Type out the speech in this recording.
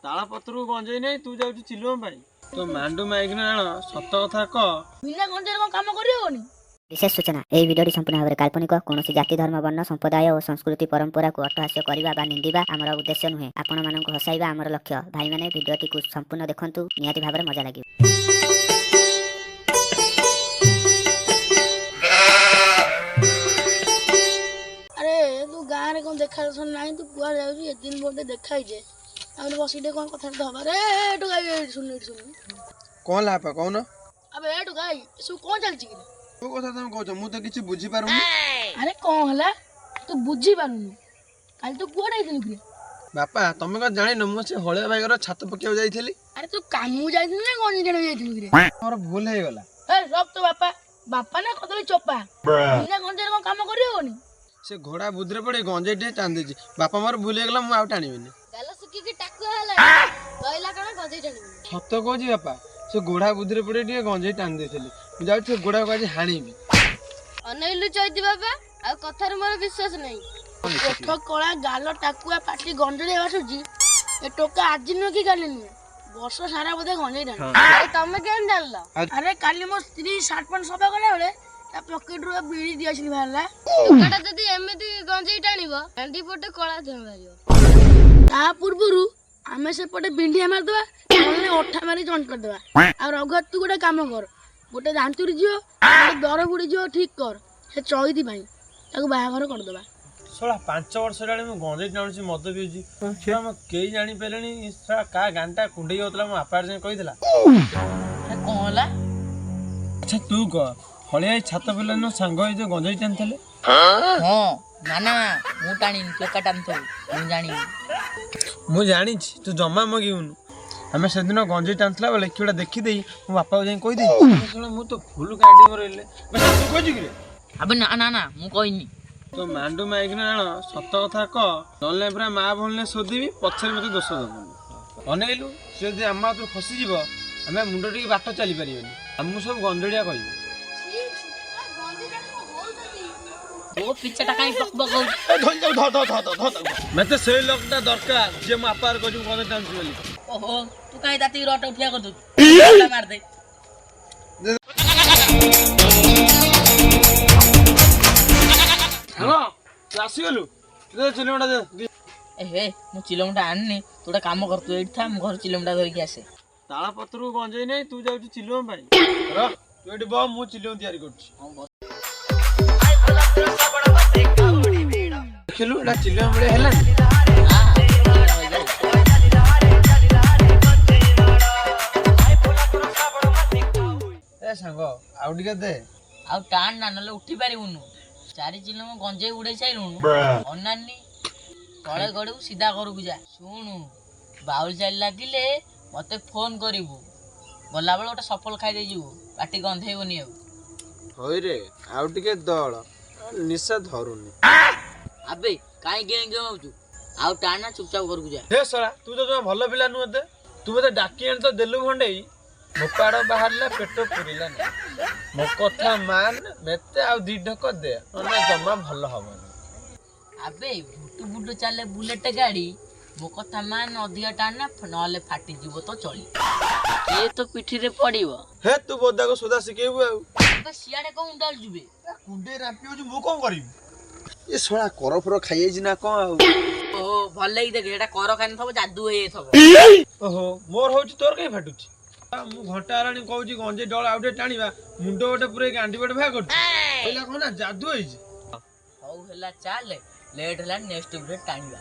ତାଳପତ୍ରକୁ ଗଞ୍ଜେଇ ନେଇ ତୁ ଯାଉଛୁ ଚିଲୁଆ ପାଇଁ। ତୋ ମାଣ୍ଡୁ ମାଇକିନା ଜାଣ, ସତ କଥା କହ। ବିନା ଗଞ୍ଜେଇରେ କଣ କାମ କରିହବନି? ବିଶେଷ ସୂଚନା, ଏହି ଭିଡ଼ିଓଟି ସମ୍ପୂର୍ଣ୍ଣ ଭାବରେ କାଳ୍ପନିକ। କୌଣସି ଜାତି, ଧର୍ମ, ବର୍ଣ୍ଣ, ସମ୍ପ୍ରଦାୟ ଓ ସଂସ୍କୃତି ପରମ୍ପରାକୁ ଅଟ୍ଟହାସ୍ୟ କରିବା ବା ନିନ୍ଦିବା ଆମର ଉଦ୍ଦେଶ୍ୟ ନୁହେଁ। ଆପଣମାନଙ୍କୁ ହସାଇବା ଆମର ଲକ୍ଷ୍ୟ। ଭାଇମାନେ, ଭିଡ଼ିଓଟିକୁ ସମ୍ପୂର୍ଣ୍ଣ ଦେଖନ୍ତୁ, ନିହାତି ଭାବରେ ମଜା ଲାଗିବ। ଆରେ, ତୁ ଗାଁରେ କଣ ଦେଖା ଦର୍ଶନ ନାହିଁ? ତୁ କୁଆଡେ ଯାଉଛୁ? ଏତେ ଦିନ ପରେ ଦେଖା ହେଇଛେ, ଆମେ ବସିକି ଟିକେ କଣ କଥାବାର୍ତ୍ତା ହବା ରେ। ଟୋକା, ଏଇଠି ଶୁଣୁ, ଏଇଠି ଶୁଣୁ। କଣ ହେଲା ବାପା, କହୁନ? ଆବେ ଏ ଟୋକା, ଏସବୁ କଣ ଚାଲିଛି କି? କୋଉ କଥା ତମେ କହୁଛ? ମୁଁ ତ କିଛି ବୁଝିପାରୁନି। ଆରେ, କଣ ହେଲା ତୁ ବୁଝିପାରୁନୁ? କାଲି ତୁ କୁଆଡେ ଯାଇଥିଲୁ କି? ବାପା, ତମେ କଣ ଜାଣିନ? ମୁଁ ସେ ହଳିଆ ଭାଇଙ୍କର ଛାତ ପକେଇବାକୁ ଯାଇଥିଲି। ଆରେ, ତୁ କାମକୁ ଯାଇଥିଲୁ ନା ଗଞ୍ଜେଇ ଟାଣିବାକୁ ଯାଇଥିଲୁ କିରେ? ମୋର ଭୁଲ ହେଇଗଲା। ଏ ରଖ ତୋ ବାପା ବାପା ନା କଦଳୀ ଚୋପା। ବିନା ଗଞ୍ଜେଇରେ କଣ କାମ କରିହବନି? ସେ ଘୋଡା ବୁଦ୍ଧିରେ ପଡି ଗଞ୍ଜେଇ ଟିକେ ଟାଣି ଦେଇଛି। ବାପା, ମୋର ଭୁଲ ହେଇଗଲା, ମୁଁ ଆଉ ଟାଣିବିନି। ଗାଲ ଶୁଖିକି ଟାକୁଆ ହେଲା, କହିଲା କଣ ଗଞ୍ଜେଇ ଟାଣିବିନି। ସତ କହୁଛି ବାପା, ସେ ଘୋଡା ବୁଦ୍ଧିରେ ପଡି ଟିକେ ଗଞ୍ଜେଇ ଟାଣି ଦେଇଥିଲି। ମୁଁ ଯାଉଛି, ସେ ଘୋଡାକୁ ଆଜି ହାଣିବି। ଅନେଇଲୁ ଚୈତି ବାବା, ଆଉ କଥାରେ ମୋର ବିଶ୍ୱାସ ନାହିଁ। ଓଠ କଳା, ଗାଲ ଟାକୁଆ, ପାଟି ଗଞ୍ଜେଇ ବାସୁଛି। ଏ ଟୋକା ଆଜି ନୁହେଁ କି କାଲି ନୁହେଁ, ବର୍ଷ ସାରା ବୋଧେ ଗଞ୍ଜେଇ ଟାଣେ। ଆଉ ତମେ କେମିତି ଜାଣିଲ? ଆରେ, କାଲି ମୋ ସ୍ତ୍ରୀ ସାର୍ଟ ପ୍ୟାଣ୍ଟ ସଫା କଲା ବେଳେ ତା ପକେଟରୁ ବିଡ଼ି ଦିଆସିଲି ବାହାରିଲା। ଟୋକାଟା ଯଦି ଏମିତି ଗଞ୍ଜେଇ ଟାଣିବ, ଗାଣ୍ଡି ପଟେ କଳା ଧୂଆଁ ବାହାରିବ। ତା ପୂର୍ବରୁ ଆମେ ସେପଟେ ବିଣ୍ଡିଆ ମାରିଦେବା, ନହେଲେ ଅଠା ମାରି ଜଏଣ୍ଟ କରିଦେବା। ଆଉ ରଘୁ, ତୁ ଗୋଟେ କାମ କର, ଗୋଟେ ଦାନ୍ତୁରି ଝିଅ, ଗୋଟେ ଦର ବୁଢୀ ଝିଅ ଠିକ କର ସେ ଚଇତି ପାଇଁ, ତାକୁ ବାହାଘର କରିଦେବା। ଶଳା, 5 ବର୍ଷ ହେଲାଣି ମୁଁ ଗଞ୍ଜେଇ ଟାଣୁଛି, ମଦ ପିଉଛି, ଶଳା ମୁଁ କେହି ଜାଣିପାରିଲେଣି। ଶଳା, କାହା ଗାଣ୍ଡିଟା କୁଣ୍ଡେଇ ହଉଥିଲା ମୋ ବାପା ଯାଇ କହିଥିଲା। ଆରେ, କଣ ହେଲା? ଆଚ୍ଛା, ତୁ କହ, ହଳିଆ ଏଇ ଛାତ ପିଲା ସାଙ୍ଗ ହେଇ ଯୋଉ ଗଞ୍ଜେଇ ଟାଣିଥିଲେ? ହଁ, ନା ନା, ମୁଁ ଟାଣିନି, ଟୋକା ଟାଣିଥିବୁ, ମୁଁ ଜାଣିନି। ମୁଁ ଜାଣିଛି, ତୁ ଜମା ମଗିବୁନୁ। ଆମେ ସେଦିନ ଗଞ୍ଜେଇ ଟାଣୁଥିଲା ବେଳେ କିଏ ଗୋଟେ ଦେଖିଦେଇ ମୋ ବାପାକୁ ଯାଇ କହିଦେଇ। ଶଳା, ମୁଁ ତ ଫୁଲ ଗାଣ୍ଡି ମୋର ହେଲେ। ତୁ କହିଛୁ କିରେ? ଆବେ ନା ନା ନା, ମୁଁ କହିନି। ତୋ ମାଣ୍ଡୁ ମାଇକିନା ଜାଣ, ସତ କଥା କହ, ନହେଲେ ପୁରା ମା ଭଉଣୀ ଶୋଧିବି, ପଛରେ ମତେ ଦୋଷ ଦବୁନି। ଅନେଇଲୁ, ସେ ଯଦି ଆମ ହାତରୁ ଖସିଯିବ, ଆମେ ମୁଣ୍ଡ ଟିକେ ବାଟ ଚାଲିପାରିବାନି। ଆମକୁ ସବୁ ଗଞ୍ଜଡ଼ିଆ କହିବେ। ତୋ ପିଛାଟା କାହିଁ ବକ ବକ ହଉଛି? ମତେ ସେଇ ଲୋକଟା ଦରକାର ଯିଏ ମୋ ବାପାର କହୁଛି ମୁଁ ଗଞ୍ଜେଇ ଟାଣୁଛି ବୋଲି। ଓହୋ, ତୁ କାହିଁ ଦାତି ରଟ ଠିଆ କରିଦଉଛୁ? ମାରିଦେ। ସାଙ୍ଗ, ତୁ ଆସିଗଲୁ? ଦେ ଚିଲମଟା ଦେ। ଏ ହେ, ମୁଁ ଚିଲମଟା ଆଣିନି। ତୁ ଗୋଟେ କାମ କର, ତୁ ଏଇଠି ଥା, ମୁଁ ଘରୁ ଚିଲମଟା ଧରିକି ଆସେ। ତାଳପତ୍ରକୁ ଗଞ୍ଜେଇ ନେଇ ତୁ ଯାଉଛୁ ଚିଲୁଆ ପାଇଁ। ରହ, ତୁ ଏଠି ବ, ମୁଁ ଚିଲୁଆ ତିଆରି କରୁଛି। ହଁ, ବସ। ଦେଖିଲୁ, ଏଟା ଚିଲୁଆ ଭଳିଆ ହେଲାନି? ଏ ସାଙ୍ଗ, ଆଉ ଟିକେ ଦେ। ଆଉ ଟାଣ ନା, ନହେଲେ ଉଠି ପାରିବୁନୁ। ଚାରି ଚିଲମ ଗଞ୍ଜେଇ ଉଡେଇ ସାରିଲୁଣୁ। ଅନାନି, ତଳେ ଗଡ଼ିବୁ, ସିଧା ଘରକୁ ଯା। ଶୁଣୁ, ବାଉଳି ଚାଲି ଲାଗିଲେ ମତେ ଫୋନ କରିବୁ। ଗଲାବେଳେ ଗୋଟେ ସଫଲ ଖାଇ ଦେଇଯିବୁ, ପାଟି ଗନ୍ଧେଇବନି ଆଉ। ହଇରେ, ଆଉ ଟିକେ ଦଳ, ନିଶା ଧରୁନି। ଆବେ, କାଇଁ ଗେଁ ଗେଁ ହଉଛୁ? ଆଉ ଟାଣ ନା, ଚୁପଚାପ ଘରକୁ ଯା। ହେ ଶଳା, ତୁ ତ ଜମା ଭଲ ପିଲା ନୁହଁ। ଦେ, ତୁ ମତେ ଡାକି ଆଣି ତ ଦେଲୁ ଭଣ୍ଡେଇ। ମୋପାଡ଼ ବାହାରିଲା, ପେଟ ପୁରିଲା ନା। ମୋ କଥା ମାନ, ମେତେ ଆଉ ଦି ଢୋକ ଦେ, ନହେଲେ ଜମା ଭଲ ହବନି। ଆବେ, ଭୁଟୁ ଭୁଟୁ ଚାଲେ ବୁଲେଟ ଗାଡି। ମୋ କଥା ମାନ, ଅଧିକା ଟାଣ ନା, ନହେଲେ ଫାଟିଯିବ ତ ଚଳି, କିଏ ତ ପିଠିରେ ପଡିବ। ହେ, ତୁ ବୋଦାକୁ ସୁଧା ଶିଖେଇବୁ ଆଉ। ଆବେ, ସିଆଡେ କଣ ଉଣ୍ଡାଳୁଛୁ ବେ? କୁଣ୍ଡେଇ ରାମ୍ପି ହଉଛି, ମୁଁ କଣ କରିବି? ଏ ଶଳା କର ଫର ଖାଇଯାଇଛି ନା କଣ ଆଉ? ଓହୋ, ଭଲ ଲାଗି ଦେଖେ, ସେଟା କର ଖାଇନଥିବ, ଯାଦୁ ହେଇଯାଇଥିବ। ଓହୋ, ମୋର ହଉଛି, ତୋର କାଇଁ ଫାଟୁଛି? ମୁଁ ଘଣ୍ଟା ହେଲାଣି କହୁଛି ଗଞ୍ଜେଇ ଡଳ ଆଉ ଟିକେ ଟାଣିବା, ମୁଣ୍ଡ ଗୋଟେ ପୁରେଇ ଗାଣ୍ଡି ଗୋଟେ ବାହା କରୁଛି। କହିଲା କଣ ନା ଯାଦୁ ହେଇଛି। ହଉ ହେଲା, ଚାଲେ, ଲେଟ୍ ହେଲାଣି, ନେକ୍ସଟ ବ୍ରେକ୍ ଟାଣିବା।